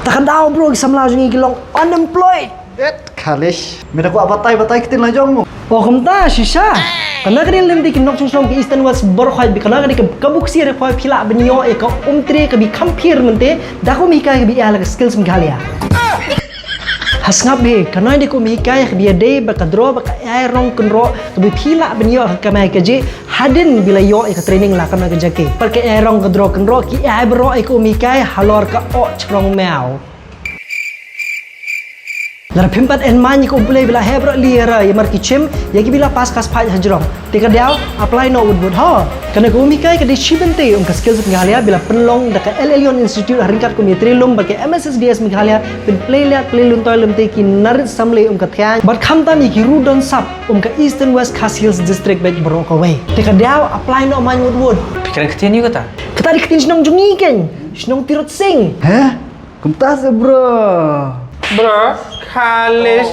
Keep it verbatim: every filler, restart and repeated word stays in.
Ta ka daw bro, ki samla jong ngi ki long unemployed. Det kalish. Me da kwah batai batai ktien la jong mo. Oh kumta shisha. Kane ka dei lynti ki nongshong shnong ki Eastern West baroh kawei, kane ka dei ka, ka buksi re kawei phi lah ban ïoh ïa ka um tre ka bi kham pher mynta da ka um hikai ka bi ïa la ka Skills Meghalaya. Ha sngap hi, kane dei ka um hikai ka bi ïa dei bad ka draw bad ka ïai rong kynroh ka bi phi lah ban ïoh ka kamai kajih hadien ba la ïoh ïa ka training la kane ka jaka. Bad ka ïai rong ka draw kynroh ki ïai baroh ïa ka um hikai halor ka oh chrong maw. Lada phim pat en main ïa ka um pule ba la heh baroh lyer ïa mar ki chim ïa ki ba la pass ka spah hajrong. Te ka daw apply noh wut wut ho. Kane ka um hikai ka dei shi bynta um ka Skills Meghalaya ba la pynlong da ka L L Yon Institute ha ryngkat kum ïa Trilum bad ka M S S D S Meghalaya, pynplei lad plei luntoi lymte ki narit samla um ka thiang bad khamtam ïa ki ruh don sap um ka Eastern West Khasi Hills District bad baroh kawei. Te ka daw apply noh main wut wut. Phi kren ktien ïa kata? Kata dei ktien shnong jong ngi keiñ. Shnong Tirot Sing. Heh? Kumta se bro. Bro, kalish.